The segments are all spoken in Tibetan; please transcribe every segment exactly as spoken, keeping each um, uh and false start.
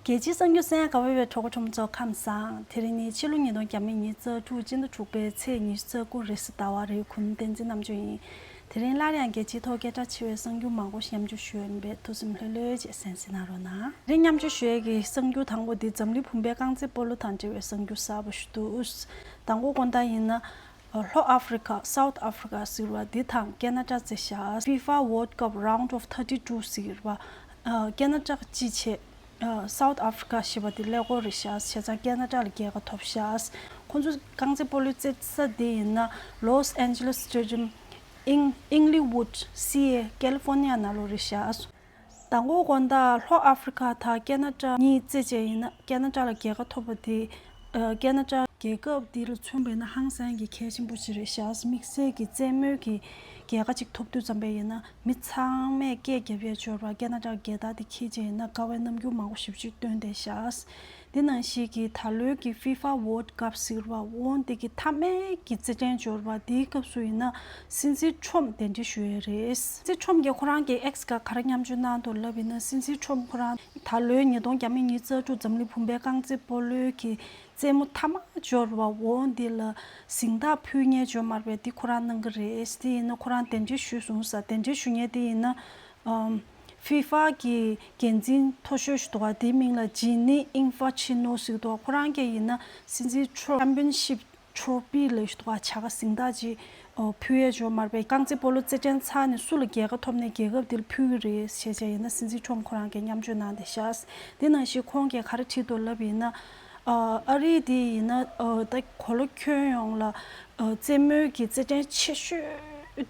རྒྱལ་སྤྱིའི་གསར་འགྱུར་གསན་ག་བ་བའི་གྲོགས་པོ་གྲོགས་མོ་ཚོ་ཁམས་བཟང་། དེ་རིང་ནི་ཕྱི་ལོ་ཉིས་སྟོང་ཉི་ཤུ་རྩ་དྲུག་སྤྱི་ཟླ་དྲུག་པའི་ཚེས་ཉི་ཤུ་རྩ་དགུ་རེས་གཟའ་ཟླ་བ་རེད། གུས་མོ་བསྟན་འཛིན་རྣམ་དཔྱོད་ཡིན། དེ་རིང་སླར་ཡང་རྒྱལ་སྤྱིའི་ཐོག་སྐད་གྲགས་ཆེ་བའི་གསར་འགྱུར་མང་པོ་ཞིག་མཉམ་སྤྱོད་ཞུ་ཡ་ཡིན་པས་ཐུགས་སེམས་ལྷོད་ལྷོད་བྱས་གསན་གཟིགས་གནང་རོགས་གནང་། དེ་རིང་མཉམ་སྤྱོད་ཞུ་ཡ་གི་གསར་འགྱུར་དང་པོ་འདི་འཛམ་གླིང་བུམ་པའི་རྐང་རྩེད་སྤོ་ལོ་དང་འབྲེལ་བའི་གསར་འགྱུར་གསར་པ་ཞིག་འདུག། མདང་དགོང་དགོང་དག་ཡིན་ན། ལྷོ་ཨ་ཧྥེ་རི་ཁ། South Africa ཟེར་བ་འདི་དང་ཁེ་ན་ཌ་རྩེད་ཤག། ཕི་ཧྥ་World Cup Round of Thirty Two ཟེར་བ། ཁེ་ན་ཌ་གཅིག་བྱས། South Africa ཞེས་པ་འདི་ཀླད་ཀོར་རེད་ཤག། བྱས་ཙང་ཁེ་ན་ཌ་ལ་རྒྱལ་ཁ་ཐོབ་ཤག། ཁོང་ཚོ་རྐང་རྩེད་སྤོ་ལོའི་རྩེད་ས་འདི་ཡིན་ན་Los Angeles Stadium, Ing- Inglewood C A, California ནང་ལོགས་རེད་ཤག། མདང་དགོང་དགོང་དག་ལྷོ་ཨ་ཧྥེ་རི་ཁ་དང་ཁེ་ན་ཌ་གཉིས་རྩེད་བྱས་ཡིན་ན་ཁེ་ན་ཌ་ལ་རྒྱལ་ཁ་ཐོབ་པ་དེ། ཨ། ཁེ་ན་ཌ་རྒྱལ་ཁབ་འདི་ལ་མཚོན་པ་ཡིན་ན་ཧང་སང་གི་གལ་ཆེན་པོ་ཞིག་རེད་ཤག། དམིགས་བསལ་གྱི་རྩེད་མོའི་གི་རྒྱལ་ཁ་ཅིག་ཐོབ་དུས་ཙམ་པ་ཡིན་ན་མི་ཚང་མས་སྐད་རྒྱབ་ཡས་འབྱོར་བ། ཁེ་ན་ཌ་རྒྱལ་དར་དེ་འཁྱེར་བྱས་ཡིན་ན་དགའ་བའི་རྣམ་འགྱུར་མང་པོ་ཞེ་པོ་ཅིག་བཏོན་བསྡད་ཤག། འདི་ནང་བཞིན་གྱི་ད་ལོའི་གི་ཕི་ཧྥ་World Cup ཟེར་བ་འོ་འདི་གི་མཐའ་མའི་གི་རྩེད་འགྲན་འབྱོར་བ་འདིའི་སྐབས་སུ་ཡིན་ན་སྲིད་འཛིན་ཁྲོམ་གདན་འདྲེན་ཞུ་ཡས་རེད། སྲིད་འཛིན་ཁྲོམ་གྱིས་ཁོ་རང་གི་X་སྒང་ག་རེ་མཉམ་སྤྱོད་གནང་འདུག་ལབ་ཡིན་ན། སྲིད་འཛིན་ཁྲོམ་ཁོ་རང་ད་ལོའི་ཉིས་སྟོང་ཉི་ཤུ་རྩ་དྲུག་འཛམ་གླིང་བུམ་པའི་རྐང་རྩེད་སྤོ་ལོའི་གི་རྩེད་མོ་མཐའ་མ་འབྱོར་བ་འོ་འདི་ལ་གཟེངས་རྟགས་ཕུལ་མཁན་འབྱོར་མ་རེད་པས། འདི་ཁོ་རང་གནང་གི་རེད། དེ་ཡིན་ན་ཁོ་རང་གདན་འདྲེན་ཞུས་སོང་ཟེར། གདན་འདྲེན་ཞུ་མཁན་དེ་ཡིན་ན། ཨམ། ཕི་ཧྥ་གི་འགན་འཛིན་མཐོ་ཤོས་ཤིག་འདུག་ག། དེའི་མིང་ལ་ཇི་ནི་ཨིན་ཧྥ་ཆི་ནོ་ཟེར་གྱི་འདུག་ག། ཁོ་རང་གིས་ཡིན་ན་སྲིད་འཛིན་ཁྲོམ་ཆེམ་པི་ཡན་ཤིབ་ཊོ་ཕི་ལབ་ཀྱི་འདུག་ག། བྱ་དགའ་གཟེངས་རྟགས་ཅིག་ཨོ་ཕུལ་ཡས་འབྱོར་མ་རེད་པས། རྐང་རྩེད་སྤོ་ལོ་རྩེད་འགྲན་ཚར་ནས་སུ་ལ་རྒྱལ་ཁ་ཐོབ་ནའི་རྒྱལ་ཁབ་དེ་ལ་ཕུལ་གྱི་རེད་ཟེར་བྱས་ཡིན་ན་སྲིད་འཛིན་ཁྲོམ་ཁོ་རང་གིས་མཉམ་སྤྱོད་གནང་བསྡད་ཤག། དེ་ནང་བཞིན་ཁོང་གིས་ག་རེ་བྲིས་འདུག་ལབ་ཡིན་ན། ཨ། ཨ་རི་དེ་ཡིན་ན། ཨ། ད་གོ་ལ་ཁྱོན་ཡོངས་ལ། ཨ། རྩེད་མོའི་གི་རྩེད་འགྲན་ཆེ་ཤོས་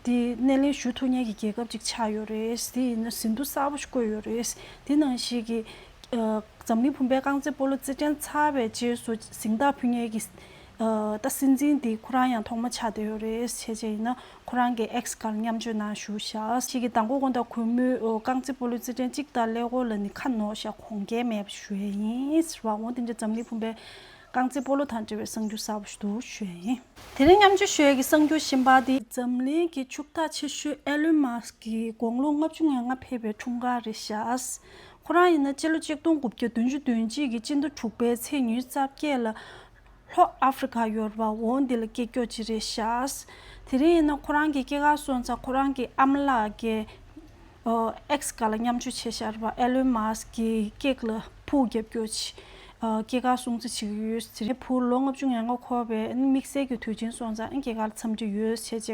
དེ་སྣེ་ལེན་ཞུ་ཐུབ་མཁན་གྱི་རྒྱལ་ཁབ་ཅིག་ཆགས་ཡོད་རེད། དེ་ཡིན་ན་ཟིན་ཐོ་གསར་པ་ཞིག་བཀོད་ཡོད་རེད། དེ་ནང་བཞིན་གྱི། ཨ། འཛམ་གླིང་བུམ་པའི་རྐང་རྩེད་སྤོ་ལོ་རྩེད་འགྲན་ཚར་བའི་རྗེས་སུ་གཟེངས་རྟགས་ཕུལ་མཁན་གྱི། ཨ། ད་སྲིད་འཛིན་དེ་ཁོ་རང་ཡང་ཐོག་མ་ཆགས་བསྡད་ཡོད་རེད། བྱས་བྱས་ཡིན་ན་ཁོ་རང་གི་X་སྒང་ལ་མཉམ་སྤྱོད་གནང་ཞུ་ཤག། ཅིག་གི་མདང་དགོང་དགོང་དག་གུས་མོས། ཨོ། རྐང་རྩེད་སྤོ་ལོའི་རྩེད་འགྲན་གཅིག་དང་ཀླད་ཀོར་ལ་ནི་ཁ་ནོར་ཤག། དགོངས་འགལ་མེད་པ་ཞུ་ཡས་ཡིན་ཟེར་བ། འོ་དེ་འདྲ་འཛམ་གླིང་བུམ་པའི་རྐང་རྩེད་སྤོ་ལོ་དང་འབྲེལ་བའི་གསར་འགྱུར་གསར་པ་ཞིག་འདུག་ཞུ་ཡས་ཡིན། དེ་རིང་མཉམ་སྤྱོད་ཞུ་ཡས་ཀྱི་གསར་འགྱུར་གཞན་པ་དེ་འཛམ་གླིང་གི་ཕྱུག་བདག་ཆེ་ཤོས་ཨེ་ལོན་མཱ་སི་ཀྱི་དགུང་ལོ་ལྔ་བཅུ་ང་ལྔ་ཕེབས་པའི་འཁྲུངས་སྐར་རེད་ཤག། ཁོ་རང་ཡིན་ན་སྤྱི་ལོ་གཅིག་སྟོང་དགུ་བརྒྱ་བདུན་ཅུ་དོན་གཅིག་གི་སྤྱི་ཟླ་དྲུག་པའི་ཚེས་ཉི་ཤུ་རྩ་བརྒྱད་ལ་ལྷོ་ཨ་ཧྥེ་རི་ཁ་ཡོད་པ་འོ་འདི་ལ་སྐྱེས་མཆེད་ཅིག་རེད་ཤག། དེ་རིང་ཡིན་ན་ཁོ་རང་གི་སྐྱེས་སྐར་སོང་ཙང་ཁོ་རང་གི་ཨ་མ་ལགས་ཀྱིས། ཨོ། X་སྒང་ལ་མཉམ་སྤྱོད་བྱས་ཤག་རེད་པ། ཨེ་ལོན་མཱ་སི་ཀྱི་ཀེག་ལ་ཕུག་བརྒྱབ་མཆེད་ཅིག། ཨ། སྐྱེས་སྐར་སྲུང་བརྩི་བྱེད་ཀྱི་ཡོད། དེ་རིང་བུ་ལོ་ལྔ་བཅུ་ང་ལྔ་འཁོར་བའི་དམིགས་བསལ་གྱི་དུས་ཆེན་སོང་ཙང་སྐྱེས་སྐར་ལ་འཚམས་འདྲི་ཡོད་བྱས་བྱས་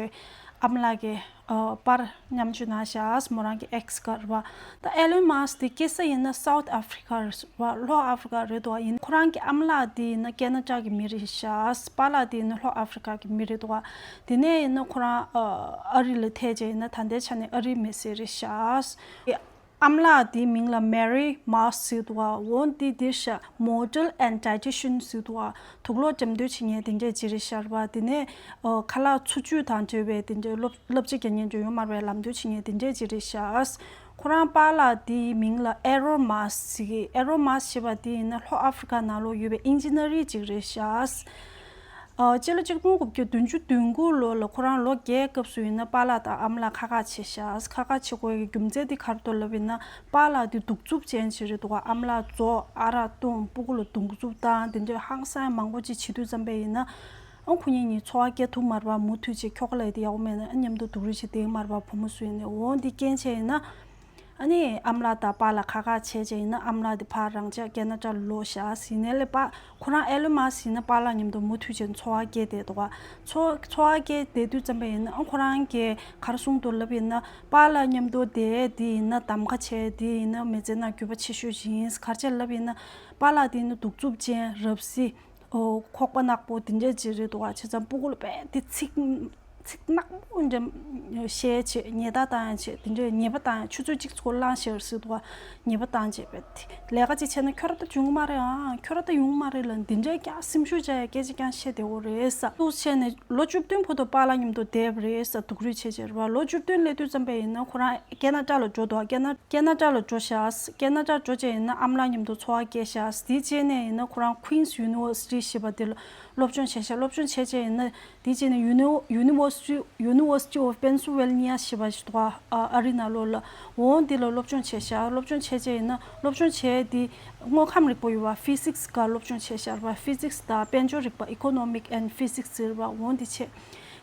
ཨ་མ་ལགས་ཀྱིས། ཨ། པར་མཉམ་སྤྱོད་གནང་ཤག། མོ་རང་གི་X་སྒང་རེད་པ། ད་ཨེ་ལོན་མཱ་སི་ཀྱི་སྐྱེས་ས་ཡིན་ན་South Africa རེད་པ། ལྷོ་ཨ་ཧྥེ་རི་ཁ་རེད་འདུག་ག། ཡིན་ཁོ་རང་གི་ཨ་མ་ལགས་དེ་ཡིན་ན་ཁེ་ན་ཌ་གི་མི་རེད་ཤག། པཱ་ལགས་དེ་ཡིན་ན་ལྷོ་ཨ་ཧྥེ་རི་ཁ་གི་མི་རེད་འདུག་ག། དེ་ནས་ཡིན་ན་ཁོ་རང་ཨ་ཨ་རི་ལ་ཐད་བྱས་ཡིན་ན་ད་ལྟའི་ཆ་ནས་ཨ་རིའི་མི་སེར་རེད་ཤག། ཨ་མ་ལགས་དེའི་མིང་ལ་Mary Mars ཟེར་འདུག་ག། འོ་འདི་འདིར་ཤག། Model and Dietitian ཟེར་འདུག་ག། དུག་སློག་འགྲེམས་སྟོན་བྱེད་མཁན་དེ་འདྲས་ཅིག་རེད་ཤག་རེད་པ། དེ་ནས་ཨ་ཁ་ལག་འཚོ་བཅུད་དང་འབྲེལ་བའི་དེ་འདྲས་སློབ་བསླབ་བྱ་རྒྱག་མཁན་ཅིག་ཡོད་མ་རེད་པས། ལམ་སྟོན་བྱེད་མཁན་དེ་འདྲས་ཅིག་རེད་ཤག། ཁོ་རང་པཱ་ལགས་དེའི་མིང་ལ་Errol Mars ཟེར་གི། Errol Mars ཞེས་པ་དེ་ཡིན་ན་ལྷོ་ཨ་ཧྥེ་རི་ཁ་ནང་ལོགས་ཡོད་པའི་ཨིན་ཇི་ནི་ཡར་ཅིག་རེད་ཤག། ཨ། སྤྱི་ལོ་གཅིག་སྟོང་དགུ་བརྒྱ་བདུན་ཅུ་དོན་དགུ་ལོ་ལ་ཁོ་རང་ལོ་བརྒྱད་སྐབས་སུ་ཡིན་ན་པཱ་ལགས་དང་ཨ་མ་ལགས་ཁ་ཁ་བྱས་ཤག། ཁ་ཁ་བྱེད་དགོས་ཀྱི་རྒྱུ་མཚན་དེ་ག་རེ་འདུག་ལབ་ཡིན་ན་པཱ་ལགས་དེ་གདུག་རྩུབ་ཅན་ཞིག་རེད་འདུག་ག། ཨ་མ་ལགས་རྫོགས། ཨ་རག་བཏུང་། སྤུ་གུ་ལ་གདུག་རྩུབ་བཏང་། དེ་འདྲའི་ཧང་སང་མང་པོ་ཅིག་བྱེད་དུས་ཙམ་པ་ཡིན་ན། ཨ། ཁོ་གཉིས་གཉིས་འཚོ་བ་སྐྱེལ་ཐུབ་མ་རེད་པ། མུ་མཐུད་བྱས་ཁྱོ་ག་ལ་ཡི་དེ་ཡག་པོ་མེད་ན་ཨ་མཉམ་དུ་སྡུག་རུས་བྱེད་བསྡད་ཀྱི་མ་རེད་པ། བུ་མོ་སུ་ཡིན་ནའི། འོ་འདི་རྐྱེན་བྱས་ཡིན་ན། ཨ་ནི་ཨ་མ་ལགས་དང་པཱ་ལགས་ཁ་ཁ་བྱས་བྱས་ཡིན་ན་ཨ་མ་ལགས་དེ་ཕར་རང་ཅག་ཁེ་ན་ཌ་ལ་ལོག་ཤག། ཟིན་ནས་ལས་པཱ་ཁོ་རང་ཨེ་ལོན་མཱ་སི་ཡིན་ན་པཱ་ལགས་མཉམ་དུ་མུ་མཐུད་བྱས་འཚོ་བ་སྐྱེལ་བསྡད་འདུག་ག། འཚོ་འཚོ་བ་སྐྱེལ་བསྡད་དུས་ཙམ་པ་ཡིན་ན་ཨ་ཁོ་རང་གིས་ག་རེ་གསུངས་འདུག་ལབ་ཡིན་ན། པཱ་ལགས་མཉམ་དུ་བསྡད་དེ་ཡིན་ན་གདམ་ཁ་བྱས་དེ་ཡིན་ན་མི་ཚེ་ནང་འགྱོད་པ་ཆེ་ཤོས་ཤིག་ཡིན། ག་རེ་བྱས་ལབ་ཡིན་ན་པཱ་ལགས་དེ་ཡིན་ན་གདུག་རྩུབ་ཅན། རབ་གསལ། ཨོ། ཁོག་པ་ནག་པོ་དེ་འདྲས་ཅིག་རེད་འདུག་ག། བྱས་ཙང་སྤུ་གུ་ལ་རྦད་དེ་ཚིག་ཚིག་ནག་པོ་འདྲ་བཤད་བྱས། ཉེས་རྡུང་བཏང་ཡ་བྱས། དེ་འདྲས་ཉེས་པ་བཏང་ཡ། ཆུ་ཚོད་གཅིག་ཚོ་ལངས་ཤེར་ཟེར་འདུག་ག། ཉེས་པ་བཏང་བྱས་རྦད་དེ་ལས་ཀ་ཅིག་བྱས་ན་ཁྱོད་རང་ད་འབྱུང་གི་མ་རེད་ཨ། ཁྱོད་རང་ད་ཡོང་གི་མ་རེད་ལབ་འདི་འདྲས་ཀྱང་སེམས་ཤུགས་བཅག་ཡ་སྐད་ཆ་ཀྱང་བཤད་བསྡད་ཡོད་རེད་ས། འདུག་བྱས་ནས་ལོ་བཅུ་བདུན་བར་དུ་པཱ་ལགས་མཉམ་དུ་བསྡད་པ་རེད་ས། སྡུག་རུས་བྱས་བྱས་རེད་པ། ལོ་བཅུ་བདུན་སླེབས་དུས་ཙམ་པ་ཡིན་ན་ཁོ་རང་ཁེ་ན་ཌ་ལ་འགྲོ་འདུག་ག། ཁེ་ན་ཁེ་ན་ཌ་ལ་འགྲོ་ཤག། ཁེ་ན་ཌ་འགྲོ་བྱས་ཡིན་ན་ཨ་མ་ལགས་མཉམ་དུ་འཚོ་བ་སྐྱེལ་ཤག། དེའི་རྗེས་ནས་ཡིན་ན་ཁོ་རང་Queen's University ཞེས་པ་དེ་ལ་སློབ་སྦྱོང་བྱས་ཤག། སློབ་སྦྱོང་བྱས་བྱས་ཡིན་ན་དེའི་རྗེས་ནས་Uni- University University of Pennsylvania ཞེས་པ་ཞིག་འདུག་ག་ཨ་རི་ནང་ལོགས་ལ། འོ་འདི་ལ་སློབ་སྦྱོང་བྱས་ཤག་སློབ་སྦྱོང་བྱས་བྱས་ཡིན་ན་སློབ་སྦྱོང་བྱས་དེ་དངོས་ཁམས་རིག་པ་ཡོད་པ་ཕི་སིག་སི་ག་སློབ་སྦྱོང་བྱས་ཤག་རེད་པ། ཕི་སིག་སི་དང་དཔལ་འབྱོར་རིག་པ་Economic and Physics ཟེར་བ་འོ་འདི་བྱས།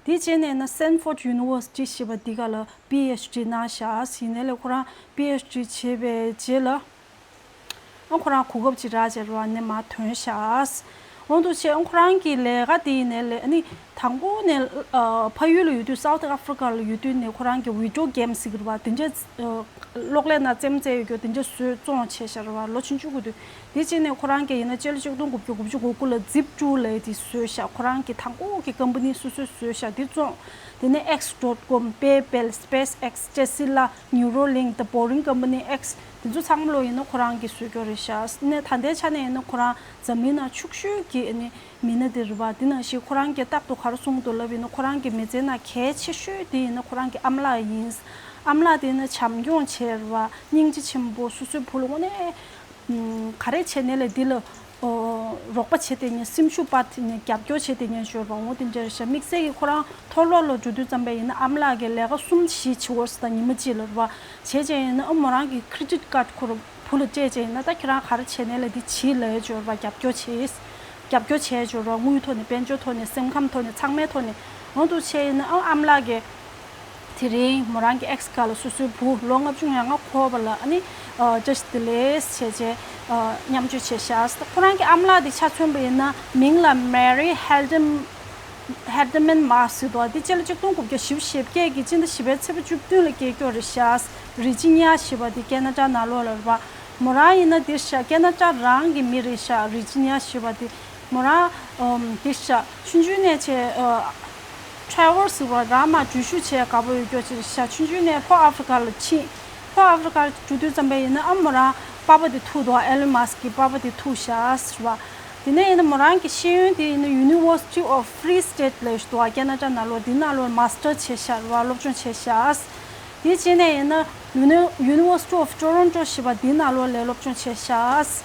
དེ་བྱས་ནས་ན་Stanford University ཞེས་པ་འདི་ག་ལ་པི་ཨེཆ་ཌི་གནང་ཤག་ཡིན་ནའི་ལས་ཁོ་རང་པི་ཨེཆ་ཌི་བྱས་པའི་རྗེས་ལ། ཨ་ཁོ་རང་གོ་སྐབས་ཅིག་རག་བྱས་རེད་པ། ནས་མར་ཐོན་ཤག་འོ་འདུག་བྱས། ཨ་ཁོ་རང་གི་ལས་ཀ་དེ་ཡིན་ནའི་ལས་ཨ་ནི་དང་པོ་ནས་ཨ་ཕ་ཡུལ་ལ་ཡོད་དུས་South Africa ལ་ཡོད་དུས་ནས་ཁོ་རང་གི་བི་ཌི་ཡོ་གེམ་ཟེར་གི་རེད་པ། དེ་འདྲ་ཨ་གློག་ཀླད་ནང་རྩེད་མོ་རྩེ་ཡོད་རྒྱུ་དེ་འདྲ་བཟོས་བཙོང་བྱས་ཤག་རེད་པ། ལོ་ཆུང་ཆུང་གི་དུས། དེ་བྱས་ནས་ཁོ་རང་གིས་ཡིན་ན་སྤྱི་ལོ་ཆིག་སྟོང་དགུ་བརྒྱ་དགུ་བཅུ་གོ་དགུ་ལ་Zip two ལབ་དེ་བཟོས་ཤག་ཁོ་རང་གིས་དང་པོ་གི་ཀམ་པ་ནི་སོ་སོས་བཟོས་ཤག་དེ་བཙོང་། དེ་ནས་X dot com, PayPal, SpaceX, Tesla, Neuralink, The Boring Company, X དེ་ཚོ་ཚང་མ་ལོ་ཡིན་ན་ཁོ་རང་གིས་བཟོས་ཀྱོག་རེད་ཤག་ནས་ད་ལྟའི་ཆ་ནས་ཡིན་ན་ཁོ་རང་འཛམ་གླིང་ནང་ཕྱུག་ཤོས་ཀྱི་ཨ་ནི་མི་སྣ་དེ་རེད་པ། དེ་ནང་བཞིན་ཁོ་རང་གིས་རྟག་ཏུ་ག་རེ་གསུངས་འདུག་ལབ་ཡིན་ན་ཁོ་རང་གི་མི་ཚེ་ནང་གལ་ཆེ་ཤོས་དེ་ཡིན་ན་ཁོ་རང་གི་ཨ་མ་ལགས་ཡིན། ཨ་མ་ལགས་དེ་ཡིན་ན་བྱམས་སྐྱོང་བྱས་རེད་པ། སྙིང་རྗེ་ཆེན་པོ། སོ་སོའི་བུ་ལ་དངོས་གནས་ག་རེ་བྱས་ནའི་ལས་འདི་ལ་ཨོ་རོགས་པ་བྱས་ཏེ་ཉན། སེམས་ཤུགས་སྤར་ཏེ་ཉན། རྒྱབ་སྐྱོར་བྱས་ཏེ་ཉན་ཞོར་བ་འོ་དེ་འདྲ་རེད་ཤག་དམིགས་བསལ་གྱིས་ཁོ་རང་མཐོ་སློབ་ལ་འགྲོ་དུས་ཙམ་པ་ཡིན་ན་ཨ་མ་ལགས་ཀྱིས་ལས་ཀ་གསུམ་བཞི་བྱེད་འོ་ཟེར། ད་ཉི་མ་གཅིག་ལ་རེད་པ། བྱས་བྱས་ཡིན་ན་ཨ་མོ་རང་གི་credit card ཁོ་རང་བུ་ལ་སྤྲད་བྱས་ཡིན་ན། ད་ཁྱེད་རང་ག་རེ་བྱས་ནའི་ལས་འདི་བྱེད་ལབ་ཞོར་བ་རྒྱབ་སྐྱོར་བྱས། རྒྱབ་སྐྱོར་བྱས་ཞོར་བ་དངུལ་ཐོག་ནས། དཔལ་འབྱོར་ཐོག་ནས། སེམས་ཁམས་ཐོག་ནས། ཚང་མའི་ཐོག་ནས། འོ་འདུག་བྱས་ཡིན་ན་ཨ་ཨ་མ་ལགས་ཀྱིས། དེ་རིང་མོ་རང་གི་X་ཁ་ལ་སོ་སོའི་བུ་ལོ་ལྔ་བཅུ་ང་ལྔ་འཁོར་བ་ལ་ཨ་ནི་ཨ་བཀྲ་ཤིས་བདེ་ལེགས་བྱས་བྱས་ཨ་མཉམ་སྤྱོད་བྱས་ཤག་ཁོ་རང་གི་ཨ་མ་ལགས་དེ་ཆ་མཚོན་པ་ཡིན་ན་མིང་ལ་Mary Haldeman Mars ཟེར་འདུག་དེ་སྤྱི་ལོ་ཆིག་སྟོང་དགུ་བརྒྱ་བཞི་བཅུ་ཞེ་བརྒྱད་ཀྱི་སྤྱི་ཟླ་བཞི་པའི་ཚེས་པ་བཅུ་བདུན་ལ་སྐྱེས་ཀྱོག་རེད་ཤག་རི་ཇི་ནི་ཡ་ཞེས་པ་དེ་ཁེ་ན་ཌ་ནང་ལོགས་ལ་རེད་པ། མོ་རང་ཡིན་ན་འདིར་ཤག་ཁེ་ན་ཌ་རང་གི་མི་རེད་ཤག་རི་ཇི་ནི་ཡ་ཞེས་པ་དེ། མོ་རང་ཨམ་འདིར་ཤག་ཆུང་ཆུང་ནས་བྱས་ཨ་travel ཟེར་བ་རང་མར་འགྲུལ་བཞུད་བྱས་དགའ་པོ་ཡོད་ཀྱོག་ཅིག་རེད་ཤག་ཆུང་ཆུང་ནས་ལྷོ་ཨ་ཧྥི་རི་ཀ་ལ་ཕྱིན། ལྷོ་ཨ་ཧྥི་རི་ཀ་འགྲོ་དུས་ཙམ་པ་ཡིན་ན་ཨ་མོ་རང་པ་ཕ་དེ་ཐུག་འདུག Elon Musk གི་པ་ཕ་དེ་ཐུག་ཤག་ཟེར་བ། དེ་ནས་ཡིན་ན་མོ་རང་གི་ཤེས་ཡོན་དེ་ཡིན་ན་University of Free State ལབ་ཞིག་འདུག་ཁེ་ན་ཌ་ནང་ལོགས་དེ་ནང་ལོགས་master བྱས་ཤག་རེད་པ། སློབ་སྦྱོང་བྱས་ཤག་དེ་བྱས་ནས་ཡིན་ན་Uni- University of Toronto ཞེས་པ་དེ་ནང་ལོགས་ལ་སློབ་སྦྱོང་བྱས་ཤག་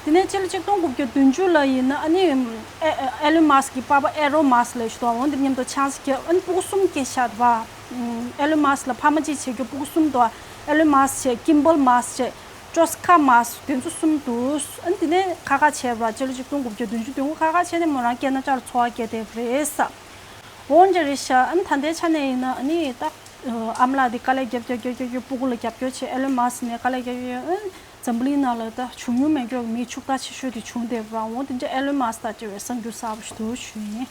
དེ་ནས་སྤྱི་ལོ་ཆིག་སྟོང་དགུ་བརྒྱ་བདུན་ཅུ་ལ་ཡིན་ན་ཨ་ནི་ཨེ་ཨེ་Elon Musk གི་པ་ཕ་Elon Musk ལབ་ཞིག་འདུག་འོ་འདི་མཉམ་དུ་ཆང་ས་བརྒྱབ། ཨ་ནི་སྤུ་གུ་གསུམ་སྐྱེས་ཤག་རེད་པ། Elon Musk ལ་ཕ་མ་གཅིག་བྱེད་རྒྱུ་སྤུ་གུ་གསུམ་འདུག Elon Musk བྱས། Kimball Musk བྱས། Jessica Musk དེ་ཚོ་གསུམ་འདུག་ཨ་ནི་དེ་ནས་ཁ་ཁ་བྱས་པ་རེད་པ། སྤྱི་ལོ་ཆིག་སྟོང་དགུ་བརྒྱ་བདུན་ཅུ་དོན་དགུ་ཁ་ཁ་བྱས་ནས་མོ་རང་ཁེ་ན་ཌ་ལ་འཚོ་བ་སྐྱེལ་བསྡད་པ་རེད་ས། འོ་འདྲ་རེད་ཤག་ཨ་ནི་ད་ལྟའི་ཆ་ནས་ཡིན་ན་ཨ་ནི་ད་ཨ་མ་ལགས་དེ་དཀའ་ལས་རྒྱབ་རྒྱབ་རྒྱབ་རྒྱབ་རྒྱབ་སྤུ་གུ་ལ་རྒྱབ་སྐྱོར་བྱས། Elon Musk ནས་དཀའ་ལས་རྒྱབ་རྒྱབ་ཨ་ནི་འཛམ་བུ་གླིང་ནང་ལ་ད་བྱུང་མྱོང་མེད་ཀྱོག་མི་ཕྱུག་བདག་ཆེ་ཤོས་དེ་བྱུང་བསྡད་པ་རེད་པ། འོ་དེ་འདྲ་Elon Musk དང་འབྲེལ་བའི་གསར་འགྱུར་གསར་པ་ཞིག་འདུག་ཞུ་ཡིན།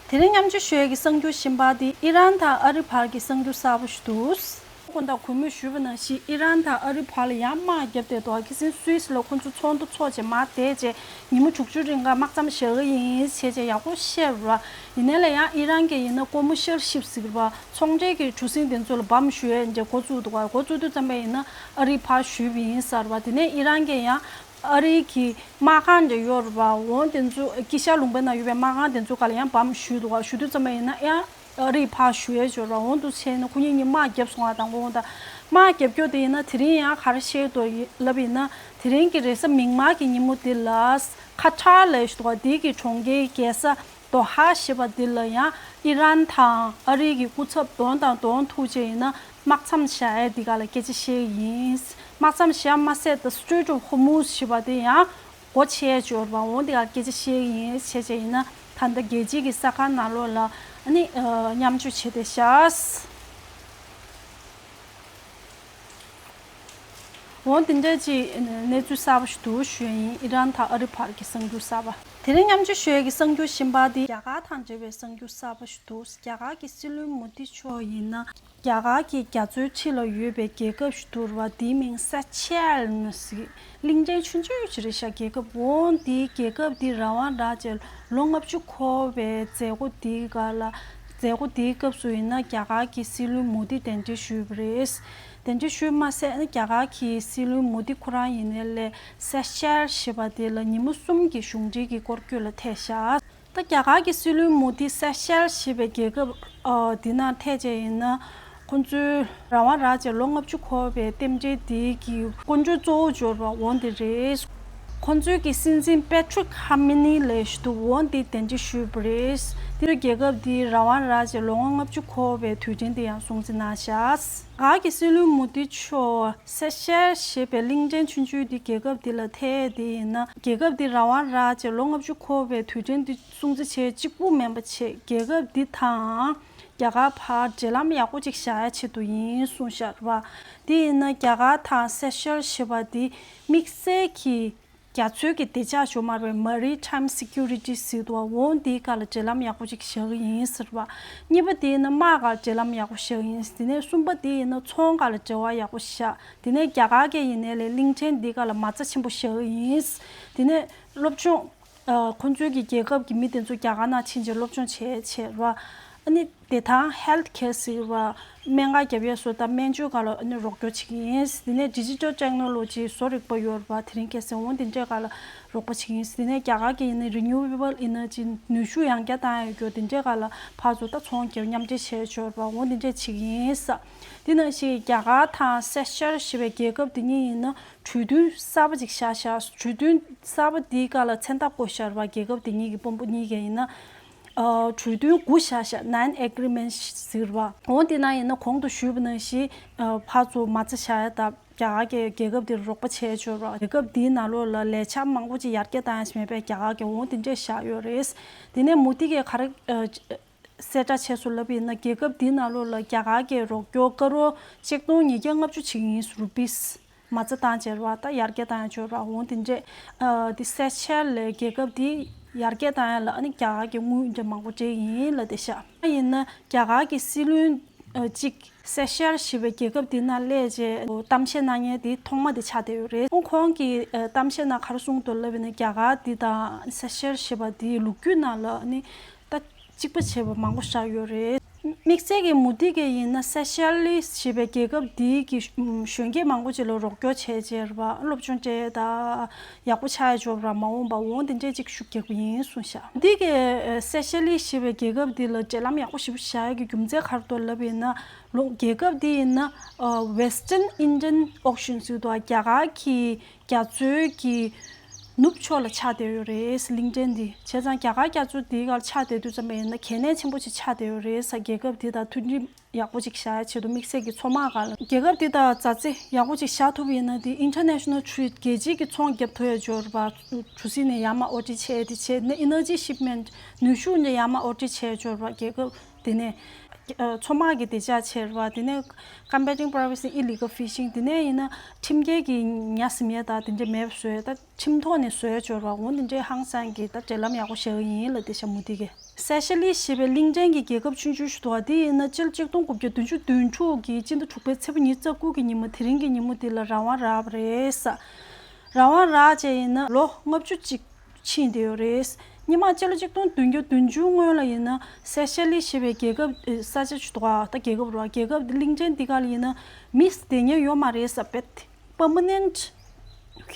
དེ་རིང་མཉམ་སྤྱོད་ཞུ་ཡས་ཀྱི་གསར་འགྱུར་གཞན་པ་དེ་ཨི་རན་དང་ཨ་རི་བར་གྱི་གསར་འགྱུར་གསར་པ་ཞིག་འདུག་དགོང་དག་གུས་མོས་ཞུས་པ་ནང་བཞིན་ཨི་རན་དང་ཨ་རི་བར་ལ་ཡང་དམག་བརྒྱབ་བསྡད་འདུག་ཁ་སང་སུད་སི་ལ་ཁོ་ཚོ་ཚོགས་འདུ་ཚོགས་བྱས་མར་བསྡད་བྱས་ཉིན་མོ་དྲུག་ཅུ་རིང་ག་དམག་མཚམས་བཞག་གི་ཡིན་བྱས་བྱས་ཡག་པོ་བཤད་ར། ཡིན་ནའི་ལས་ཡང་ཨི་རན་གྱི་ཡིན་ན་སྐུ་མོ་ཤར་ཤིབ་ཟེར་བ་ཚོང་འབྲེལ་གྱི་གྲུ་གཟིངས་དེ་ཚོ་ལ་བམ་གཞུ་ཡས་འདྲ་འགོ་བཙུགས་འདུག་འགོ་བཙུགས་དུས་ཙམ་པ་ཡིན་ན་ཨ་རི་ཕར་གཞུས་པ་ཡིན་ཟེར་བ། དེ་ནས་ཨི་རན་གྱི་ཡང་ཨ་རི་གི་དམག་ཁང་འདྲ་ཡོད་རེད་པ། འོ་དེ་ཚོ་དཀྱིལ་ཤར་ལུང་པའི་ནང་ཡོད་པའི་དམག་ཁང་དེ་ཚོ་སྒང་ལ་ཡང་བམ་གཞུས་འདུག་ག་གཞུ་དུས་ཙམ་པ་ཡིན་ན་ཡང་ཨ་རི་ཕར་གཞུ་ཡས་ཡོད་རེད་པ། འོ་འདུག་བྱས་ན་ཁོ་གཉིས་གཉིས་དམག་བརྒྱབ་སོང་བ་དང་། འོ་ད་དམག་བརྒྱབ་ཀྱོག་དེ་ཡིན་ན་དེ་རིང་ཡང་ག་རེ་བཤད་འདུག་ལབ་ཡིན་ན། དེ་རིང་གི་རེས་གཟའ་མིག་དམར་གྱི་ཉིན་མོ་དེ་ལ་ཁ་ཐར་ལབ་ཞིག་འདུག་ག་དེ་གི་གྲོང་ཁྱེར་རྒྱལ་ས་དོ་ཧ་ཞེས་པ་དེ་ལ་ཡང་ཨི་རན་དང་ཨ་རི་གི་སྐུ་ཚབ་གདོང་དང་གདོང་ཐུག་བྱས་ཡིན་ན། དམག་མཚམས་བཞག་ཡས་འདི་ག་ལ་སྐད་ཆ་བཤད་ཀྱི་ཡིན། དམག་མཚམས་བཞག་མ་ཟད་ད་Strait of Hormuz ཞེས་པ་དེ་ཡང་སྒོ་ཕྱེ་ཡས་འབྱོར་བ་འོང་འདི་ག་སྐད་ཆ་བཤད་ཀྱི་ཡིན། བྱས་བྱས་ཡིན་ན་ད་ལྟ་རྒྱལ་སྤྱིའི་གི་གསར་ཁང་ནང་ལོགས་ལ་ཨ་ནི་ཨ་མཉམ་སྤྱོད་བྱས་བསྡད་ཤག་འོང་འདི་འདྲ་ཅིག་གནས་ཚུལ་གསར་པ་ཞིག་འདུག་ཞུ་ཡ་ཡིན། ཨི་རན་དང་ཨ་རི་བར་གྱི་གསར་འགྱུར་གསར་པ། དེ་རིང་མཉམ་སྤྱོད་ཞུ་ཡ་གི་གསར་འགྱུར་གཞན་པ་འདི་རྒྱ་གར་དང་འབྲེལ་བའི་གསར་འགྱུར་གསར་པ་ཞིག་འདུག་རྒྱ་གར་གྱི་སྲིད་བློན་མོ་དི་མཆོག་ཡིན་ན། རྒྱ་གར་གྱི་རྒྱ་མཚོའི་འཁྲིས་ལ་ཡོད་པའི་རྒྱལ་ཁབ་ཞིག་འདུག་ར། དེའི་མིང་ས་ཆེལ་ནི་ཟེར། གླིང་ཕྲན་ཆུང་ཆུང་ཞིག་རེད་ཤག་རྒྱལ་ཁབ་འོང་དེའི་རྒྱལ་ཁབ་དེ་རང་དབང་རག་བྱས་ལོ་ལྔ་བཅུ་འཁོར་བའི་མཛད་སྒོ་དེའི་སྒང་ལ། མཛད་སྒོ་དེའི་སྐབས་སུ་ཡིན་ན་རྒྱ་གར་གྱི་སྲིད་བློན་མོ་དི་གདན་འདྲེན་ཞུས་པ་རེད། གདན་འདྲེན་ཞུས་མ་ཟད་རྒྱ་གར་གྱི་སྲིད་བློན་མོ་དི་ཁོ་རང་ཡིན་ནའི་ལས་ས་ཆེལ་ཞེས་པ་དེ་ལ་ཉིན་མོ་གསུམ་གྱི་གཞུང་འབྲེལ་གྱི་སྐོར་སྐྱོད་ལ་ཐད་ཤག་ད་རྒྱ་གར་གྱི་སྲིད་བློན་མོ་དི་སེ་ཤེལ་ཞེས་པའི་རྒྱལ་ཁབ་ཨ་འདི་ནང་ཐད་བྱས་ཡིན་ན། ཁོང་ཚོའི་རང་དབང་རག་བྱས་ལོ་ལྔ་བཅུ་འཁོར་བའི་རྟེན་འབྲེལ་འདི་གི་སྐུ་མགྲོན་གཙོ་བོ་འབྱོར་བ་འོང་དེ་རེད། ཁོང་ཚོའི་གི་སྲིད་འཛིན་པེ་ཊྲིག་ཧར་མ་ནི་ལས་ཞུ་དུ་འོ་འདི་གདན་འདྲེན་ཞུས་པ་རེད། དེ་རྒྱལ་ཁབ་འདི་རང་དབང་རག་རྗེས་ལོ་ངོ་ལྔ་བཅུ་འཁོར་བའི་དུས་དྲན་དེ་ཡང་སྲུང་བརྩི་གནང་ཤག་ག་གི་སྲིད་བློན་མོ་དི་མཆོག་སེ་ཤེལ་ཞེས་པའི་གླིང་ཕྲན་ཆུང་ཆུང་འདི་རྒྱལ་ཁབ་འདི་ལ་ཐད་དེ་ཡིན་ན། རྒྱལ་ཁབ་འདི་རང་དབང་རག་རྗེས་ལོ་ལྔ་བཅུ་འཁོར་བའི་དུས་དྲན་འདི་སྲུང་བརྩི་བྱེད་གཅིག་པུ་མིན་པ་བྱས་རྒྱལ་ཁབ་འདི་དང་རྒྱ་གར་བར་འབྲེལ་ལམ་ཡག་པོ་ཅིག་བཞག་ཡ་ཆེད་དུ་ཡིན་གསུངས་ཤག་རེད་བ། དེ་ཡིན་ན་རྒྱ་གར་དང་སེ་ཤེལ་ཞེས་པ་འདི་དམིགས་བསལ་གྱི་རྒྱ་མཚོའི་གི་བདེ་འཇགས་ཞུ་མ་རེད། Maritime Security ཟེར་དུས་འོ་འདིའི་སྒང་ལ་འབྲེལ་ལམ་ཡག་པོ་ཅིག་བཞག་གི་ཡིན་ཟེར་བ། གཉིས་པ་དེ་ཡིན་ན་དམག་སྒང་འབྲེལ་ལམ་ཡག་པོ་བཞག་གི་ཡིན། དེ་ནས་གསུམ་པ་དེ་ཡིན་ན་ཚོང་སྒང་ལ་འབྲེལ་བ་ཡག་པོ་བཞག་དེ་ནས་རྒྱ་གར་གྱི་ཡིན་ནའི་ལས་གླིང་ཕྲན་འདི་སྒང་ལ་མ་རྩ་ཆེན་པོ་བཞག་གི་ཡིན། དེ་ནས་སློབ་སྦྱོང་། ཨ། ཁོང་ཚོའི་གི་རྒྱལ་ཁབ་ཀྱི་མི་དེ་ཚོ་རྒྱ་གར་ནང་ཕྱིན་རྗེས་སློབ་སྦྱོང་བྱས་བྱས་ར། ཨ་ནི་བདེ་ཐང་health care ཟེར་བ། སྨན་ཁང་རྒྱབ་ཡས་བཟོ་དང་སྨན་བཅོས་སྒང་ལ་ཨ་ནི་རོགས་སྐྱོར་བྱེད་ཀྱི་ཡིན། དེ་ནས་digital technology བཟོ་རིག་པ་ཡོད་ར་བ། དེ་རིང་ཁ་སང་འོ་དེ་འདྲའི་སྒང་ལ་རོགས་པ་བྱེད་ཀྱི་ཡིན། དེ་ནས་རྒྱ་གར་གྱི་ཡིན་ན་renewable energy ནུས་ཤུགས་ཡང་བསྐྱར་བཏང་ཡས་རྒྱུ་དེ་འདྲའི་སྒང་ལ་ཕར་ཚུར་ད་ཚོང་རྒྱབ་མཉམ་འབྲེལ་བྱས་ཆོག་ར་བ། འོ་དེ་འདྲས་བྱེད་ཀྱི་ཡིན་ས། དེ་ནང་བཞིན་རྒྱ་གར་དང་སེ་ཤེལ་ཞེས་པའི་རྒྱལ་ཁབ་དེ་གཉིས་ཡིན་ན་གྲོས་མཐུན་གསར་པ་ཅིག་བཞག་ཤག་གྲོས་མཐུན་གསར་པ་དེའི་སྒང་ལ་མཚན་རྟགས་བཀོད་བཞག་ར་བ། རྒྱལ་ཁབ་དེ་གཉིས་ཀྱི་དཔོན་པོ་གཉིས་ཀས་ཡིན་ན། ཨ། གྲོས་མཐུན་དགུ་བཞག་ཤག nine agreements ཟེར་བ། འོ་དེ་ནང་ཡིན་ན་གོང་དུ་ཞུས་པ་ནང་བཞིན། ཨ། ཕར་ཚུར་མ་རྩ་བཞག་ཡ་དང་རྒྱ་གར་གྱི་རྒྱལ་ཁབ་དེར་རོགས་པ་བྱས་ཆོག་ར་བ། རྒྱལ་ཁབ་དེའི་ནང་ལོགས་ལ་ལས་འཆར་མང་པོ་ཅིག་ཡར་རྒྱས་བཏང་ཡ་ཞིག་མེད་པས་རྒྱ་གར་གྱི་འོ་དེ་འདྲས་བཞག་ཡོད་རེད། དེ་ནས་མོ་དི་གིས་ག་རེ། ཨ། གསལ་བསྒྲགས་བྱས་སོང་ལབ་ཡིན་ན། རྒྱལ་ཁབ་འདིའི་ནང་ལོགས་ལ་རྒྱ་གར་གྱི་རོགས་སྐྱོར་ཀ་རོར་ཆིག་སྟོང་ཉིས་བརྒྱ་ལྔ་བཅུ་ཅིག་ཡིན། རུ་པིས་མ་རྩ་བཏང་བྱས་ར་བ། ད་ཡར་རྒྱས་བཏང་ཡ་ཆོག་ར་འོང་དེ་འདྲས། ཨ། དེ་སེ་ཤེལ་ལས་རྒྱལ་ཁབ་དེ་ཡར་རྒྱས་བཏང་ཡ་ལ་ཨ་ནི་རྒྱ་གར་གྱི་དངུལ་འདྲ་མང་པོ་སྤྲད་ཡིན་ལབ་བསྡད་ཤག་ཡིན་ན་རྒྱ་གར་གྱི་སྲིད་བློན་ཨ། གཅིག་སེ་ཤེལ་ཞེས་པའི་རྒྱལ་ཁབ་དེ་ནང་སླེབས་རྗེས་གཏམ་བཤད་གནང་མཁན་དེ་ཐོག་མ་དེ་ཆགས་བསྡད་ཡོད་རེད། ཁོང་གིས་ཨ། གཏམ་བཤད་ནང་ག་རེ་གསུངས་འདུག་ལབ་ཡིན་ན། རྒྱ་གར་དེ་དང་སེ་ཤེལ་ཞེས་པ་དེའི་ལོ་རྒྱུས་ནང་ལ་ཨ་ནི་ད་གཅིག་པ་བྱས་པ་མང་པོ་བཞག་ཡོད་རེད། དམིགས་བསལ་གྱི་མུ་ཏིག་གི་ཡིན་ན་སེ་ཤེལ་ལི་ཞེས་པའི་རྒྱལ་ཁབ་འདིའི་གི་གཞོན་སྐྱེས་མང་པོ་ཅིག་ལ་རོགས་སྐྱོར་བྱས་རྗེས་ར་བ། སློབ་སྦྱོང་སྤྲད་ད་ཡག་པོ་ཆགས་ཡ་ཅོག་ར་མ་འོངས་པ་འོང་དེ་འདྲས་ཅིག་ཤུགས་རྒྱག་པ་ཡིན་གསུངས་ཤག་འདི་གི་སེ་ཤེལ་ལི་ཞེས་པའི་རྒྱལ་ཁབ་འདི་ལ་འབྲེལ་ལམ་ཡག་པོ་ཞེ་པོ་བཞག་ཡ་གི་རྒྱུ་མཚན་ག་རེ་འདུག་ལབ་ཡིན་ན། ལོ། རྒྱལ་ཁབ་འདི་ཡིན་ན། ཨ། Western Indian Ocean ཟེར་དུས་རྒྱ་གར་གྱི་རྒྱ་མཚོའི་གི་ནུབ་ཕྱོགས་ལ་ཆགས་བསྡད་ཡོད་རེད། གླིང་ཕྲན་འདི་བྱས་ཙང་རྒྱ་གར་རྒྱ་མཚོ་འདིའི་སྒང་ལ་ཆགས་བསྡད་དུས་ཙམ་པ་ཡིན་ན་གལ་གནད་ཆེན་པོ་ཅིག་ཆགས་བསྡད་ཡོད་རེད་ས། རྒྱལ་ཁབ་འདི་དང་མཐུན་སྒྲིལ་ཡག་པོ་ཅིག་བཞག་ཡ་ཆེད་དུ་དམིགས་བསལ་གྱི་མཚོ་དམག་སྒང་ལ། རྒྱལ་ཁབ་འདི་དང་མཛའ་བརྩེ་ཡག་པོ་ཅིག་བཞག་ཐུབ་པ་ཡིན་ན་འདི་international trade རྒྱལ་སྤྱིའི་གི་ཚོང་རྒྱབ་ཐུབ་ཡ་ཅོག་ར་བ། གྲུ་གཟིངས་ནས་ཡར་མར་འོར་འདྲེན་བྱས་ཏེ་བྱས་ནས་energy shipment ནུས་ཤུགས་ནས་ཡར་མར་འོར་འདྲེན་བྱས་ཡ་ཅོག་ར་བ། རྒྱལ་ཁབ། དེ་ནས་ཨ། མཚོ་དམག་གི་བདེ་འཇགས་ཆེ་ར་བ། དེ་ནས་combating piracy, illegal fishing དེ་ནས་ཡིན་ན་ཁྲིམས་འགལ་གྱི་ཉ་ཟིན་ཡས་དང་དེ་འདྲ་མེད་པ་བཟོ་ཡས། ད་ཁྲིམས་ཐོག་ནས་བཟོ་ཡས་ཅོག་ར་བ། འོ་དེ་འདྲའི་ཧང་སང་གི་ད་འབྲེལ་ལམ་ཡག་པོ་བྱེད་ཀྱི་ཡིན་ལབ་བསྡད་ཤག་མུ་ཏིག་གིས། སེ་ཤེལ་ལི་ཞེས་པའི་གླིང་ཕྲན་གྱི་རྒྱལ་ཁབ་ཆུང་ཆུང་ཞིག་འདུག་ག་འདི་ཡིན་ན་སྤྱི་ལོ་ཆིག་སྟོང་དགུ་བརྒྱ་བདུན་ཅུ་དོན་དྲུག་གི་སྤྱི་ཟླ་དྲུག་པའི་ཚེས་པ་ཉི་ཤུ་རྩ་དགུ་གི་ཉིན་མོ་དེ་རིང་གི་ཉིན་མོ་འདི་ལ་རང་དབང་རག་པ་རེད་ས། རང་དབང་རག་བྱས་ཡིན་ན་ལོ་ལྔ་བཅུ་གཅིག་ཕྱིན་བསྡད་ཡོད་རེད། སྔོན་མ་སྤྱི་ལོ་ཆིག་སྟོང་བདུན་བརྒྱ་བདུན་ཅུ་སྔོན་ལ་ཡིན་ན་སེ་ཤེལ་ལི་ཞེས་པའི་རྒྱལ་ཁབ་ས་ཆ་ཞིག་འདུག་ག་ད་རྒྱལ་ཁབ་རེད་བ། རྒྱལ་ཁབ་དེ་གླིང་ཕྲན་འདི་ག་ལ་ཡིན་ན་མི་བསྡད་མཁན་ཡོད་མ་རེད་ས། བེད་permanent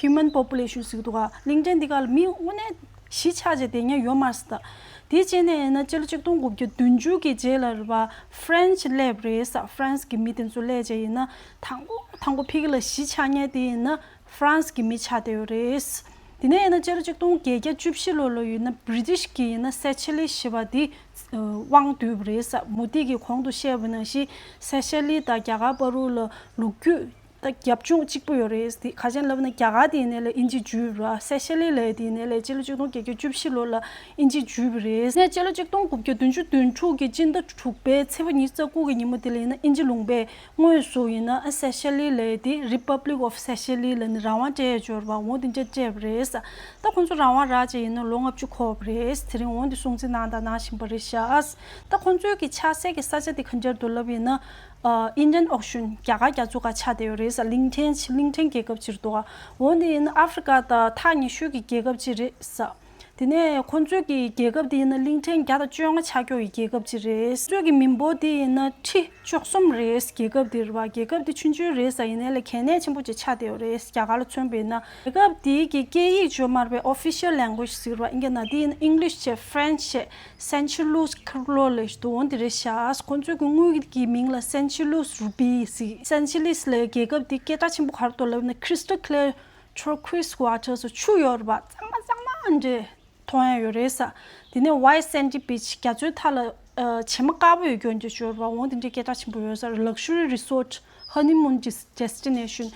human population ཟེར་གི་འདུག་ག་གླིང་ཕྲན་འདི་ག་ལ་མི་དངོས་གནས་གཞིས་ཆགས་བྱས་བསྡད་མཁན་ཡོད་མ་རེད་ས། དེ་བྱས་ནས་ཡིན་ན་སྤྱི་ལོ་ཆིག་སྟོང་དགུ་བརྒྱ་བདུན་ཅུ་གི་རྗེས་ལ་རེད་བ། ཧྥ་རན་སི་སླེབས་རེད་ས། ཧྥ་རན་སི་གི་མི་དེ་ཚོ་སླེབས་བྱས་ཡིན་ན་དང་པོ་དང་པོ་ཕ་གི་ལ་གཞིས་ཆགས་མཁན་དེ་ཡིན་ན། ཧྥ་རན་སི་གི་མི་ཆགས་བསྡད་ཡོད་རེད། དེ་ནས་ཡིན་ན་སྤྱི་ལོ་ཆིག་སྟོང་བརྒྱད་བརྒྱ་བཅུ་བཞི་ལོ་ལ་ཡིན་ན་བྷི་རི་ཊིཤ་གིས་ཡིན་ན་སེ་ཤེལ་ལི་ཞེས་པ་དེ་དབང་བསྡུས་པ་རེད་ས། མུ་ཏིག་གིས་གོང་དུ་བཤད་པ་ནང་བཞིན་སེ་ཤེལ་ལི་དང་རྒྱ་གར་བར་དུ་ལ་ལོ་རྒྱུས་ད་རྒྱབ་ལྗོངས་གཅིག་པ་ཡོད་རེད། དེ་ག་ཅན་ལབ་ན་རྒྱ་གར་དེ་ཡིན་ནའི་ལས་དབྱིན་ཇི་བརྒྱུད་པ་རེད། སེ་ཤེལ་ལི་ལས་དེ་ཡིན་ནའི་ལས་སྤྱི་ལོ་ཆིག་སྟོང་བརྒྱད་བརྒྱ་བཅུ་བཞི་ལོ་ལ་དབྱིན་ཇི་བརྒྱུད་པ་རེད། ནས་སྤྱི་ལོ་ཆིག་སྟོང་དགུ་བརྒྱ་བདུན་ཅུ་དོན་དྲུག་གི་སྤྱི་ཟླ་དྲུག་པའི་ཚེས་པ་ཉི་ཤུ་རྩ་དགུ་གི་ཉིན་མོ་དེ་ལ་ཡིན་ན་དབྱིན་ཇི་ལུང་པའི་དངོས་སུ་ཡིན་ན་ཨ་སེ་ཤེལ་ལི་ལས་དེ་Republic of Seychelles ལ་ནི་རང་དབང་སྤྲད་ཡོད་རེད་བ། འོ་དེ་འདྲ་སྤྲད་པ་རེད། ད་ཁོང་ཚོ་རང་དབང་རག་བྱས་ཡིན་ན་ལོ་ལྔ་བཅུ་འཁོར་བ་རེད། དེ་རིང་འོ་འདི་སྲུང་བརྩི་གནང་དང་གནང་བཞིན་པ་རེད་ཤག་ད་ཁོང་ཚོའི་གི་ཆགས་སའི་གི་ས་ཆ་དེ་ག་འདྲ་འདུག་ལབ་ཡིན་ན། ཨ། Indian Ocean རྒྱ་གར་རྒྱ་མཚོ་ཁ་ཆགས་བསྡད་ཡོད་རེད་ས། གླིང་ཕྲན་གླིང་ཕྲན་རྒྱལ་ཁབ་ཅིག་འདུག་ག་འོ་འདི་ཡིན་ན་ཨ་ཧྥི་རི་ཀ་དང་ཐག་ཉེ་ཤོས་ཀྱི་རྒྱལ་ཁབ་ཅིག་རེད་ས། དེ་ནས་ཁོང་ཚོའི་གི་རྒྱལ་ཁབ་དེ་ཡིན་ན་གླིང་ཕྲན་བརྒྱ་དང་བཅོ་ལྔ་ཆགས་ཀྱོག་གི་རྒྱལ་ཁབ་ཅིག་རེད། ཁོང་ཚོའི་གི་མི་འབོར་དེ་ཡིན་ན་ཁྲི་བཅུ་གསུམ་རེད། རྒྱལ་ཁབ་དེ་རེད་བ། རྒྱལ་ཁབ་དེ་ཆུང་ཆུང་རེད་ས། ཡིན་ནའི་ལས་གལ་གནད་ཆེན་པོ་ཅིག་ཆགས་བསྡད་ཡོད་རེད། རྒྱ་གར་ལ་མཚོན་པ་ཡིན་ན་རྒྱལ་ཁབ་དེའི་གི་སྐད་ཡིག་ཅིག་ཡོད་མ་རེད་པས། Official language ཟེར་བ་ཨིན་སྐད་ནང་དེ་ཡིན་ན་English བྱས་French བྱས་Saint Louis Clermont ལས་ཞུ་དུ་འོང་དེ་རེད་ཤག་ཁོང་ཚོའི་གི་དངུལ་གི་མིང་ལ་Saint Louis Rupee ཟེར། སེན་ཆི་ལུས་ལས་རྒྱལ་ཁབ་དེ་སྐད་གྲགས་ཆེན་པོ་ག་རེ་འདུག་ལབ་ན་Crystal Clear turquoise water ཟེར་ཆུ་ཡོད་རེད་པ། གཙང་མ་གཙང་མ་འདྲ་མཐོང་ཡ་ཡོད་རེད་ས། དེ་ནས་white sandy beach རྒྱ་མཚོའི་མཐའ་ལ་ཨ་བྱེ་མ་དཀར་པོ་ཡོད་རྒྱུ་འདྲ་ཡོད་རེད་པ། འོ་དེ་འདྲའི་སྐད་གྲགས་ཆེན་པོ་ཡོད་ས་རེད། luxury resort honeymoon des- destination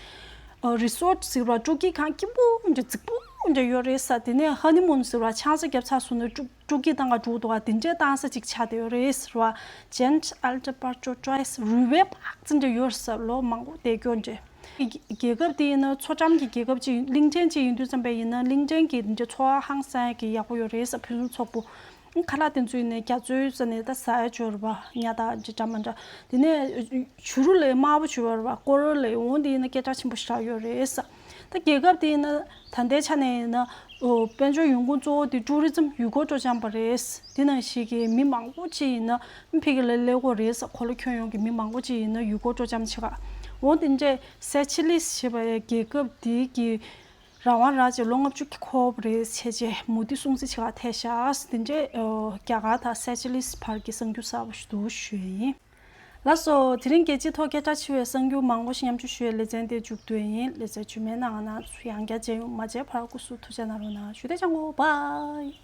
ཨ་resort ཟེར་བ་སྤྲོ་སྐྱིད་ཁང་སྐྱིད་པོ་འདྲ་རྫིག་པོ་འདྲ་ཡོད་རེད་ས། དེ་ནས་honeymoon ཟེར་བ་ཆང་ས་བརྒྱབ་ཚར་སོང་ན་སྤྲོ་སྤྲོ་སྐྱིད་བཏང་ག་འགྲོ་འདུག་ག་དེ་འདྲའི་བཏང་ས་ཅིག་ཆགས་བསྡད་ཡོད་རེད་ཟེར་བ། Ghent Alder Park Tortoise རུས་སྦལ་པག་ཙམ་འདྲ་ཡོད་ས། ལོ་མང་པོ་བསྡད་རྒྱུ་འདྲ། རྒྱལ་ཁབ་དེ་ཡིན་ན་མཚོ་འགྲམ་གྱི་རྒྱལ་ཁབ་ཅིག་གླིང་ཕྲན་ཅིག་ཡིན་དུས་ཙམ་པ་ཡིན་ན་གླིང་ཕྲན་གྱི་འདི་འདྲ་འཚོ་བ་ཧང་སང་ཡ་གི་ཡག་པོ་ཡོད་རེད་ས། ཕུན་སུམ་ཚོགས་པོ། ཁ་ལག་དེ་ཚོ་ཡིན་ནའི་རྒྱ་མཚོའི་ས་ནས་ད་ཟ་ཡ་ཅིག་ཡོད་རེད་པ། ཉ་དང་འདི་འདྲ་མི་འདྲ། དེ་ནས་བྱུ་རུ་ལབ་དམར་པོ་ཅིག་ཡོད་རེད་པ། ཀོ་རལ་ལབ། འོ་འདི་ཡིན་ན་སྐད་གྲགས་ཆེན་པོ་ཞེ་དྲག་ཡོད་རེད་ས། ད་རྒྱལ་ཁབ་དེ་ཡིན་ན་ད་ལྟའི་ཆ་ནས་ཡིན་ན་ཨོ་དཔལ་འབྱོར་ཡོང་ཁུངས་གཙོ་བོ་དེ་tourism ཡུལ་སྐོར་སྤྲོ་འཆམ་པ་རེད། དེ་ནང་བཞིན་གྱི་མི་མང་པོ་ཅིག་ཡིན་ན་ཕ་གི་ལ་སླེབས་ཀྱི་ཡོད་རེད་ས། འཁོར་ལོ་ཁྱོན་ཡོངས་ཀྱི་མི་མང་པོ་ཅིག་ཡིན་ན་ཡུལ་སྐོར་སྤྲོ་འཆམ་བྱེད་ག་འོ་དེ་འདྲས། སེ་ཅེ་ལིས་ཞེས་པའི་རྒྱལ་ཁབ་དེ་གི་རང་དབང་རག་རྗེས་ལོ་ལྔ་བཅུ་འཁོར་བ་རེད། བྱས་རྗེས་མུ་མཐུད་སྲུང་བརྩི་བྱེད་ག་ཐད་ཤག་དེ་འདྲས་ཨོ་རྒྱ་གར་དང་སེ་ཅེ་ལིས་བར་གྱི་གསར་འགྱུར་གསར་པ་ཞིག་འདུག་ཞུ་ཡ་ཡིན། ལགས་སོ། དེ་རིང་རྒྱལ་སྤྱིའི་ཐོག་སྐད་གྲགས་ཆེ་བའི་གསར་འགྱུར་མང་པོ་ཞིག་མཉམ་སྤྱོད་ཞུ་བའི་ལེ་ཚན་དེ་མཇུག་བསྡུ་ཡ་ཡིན། ལེ་ཚན་རྗེས་མའི་ནང་ང་ནང་ཚུ་ཡང་བསྐྱར་མཇལ་ཡོང་། མ་མཇལ་བར་སྐུ་གཟུགས་ཐུགས་ཅག་གནང་རོགས་གནང་ཞུ། དེ་ཅང་གོ། བཱའི།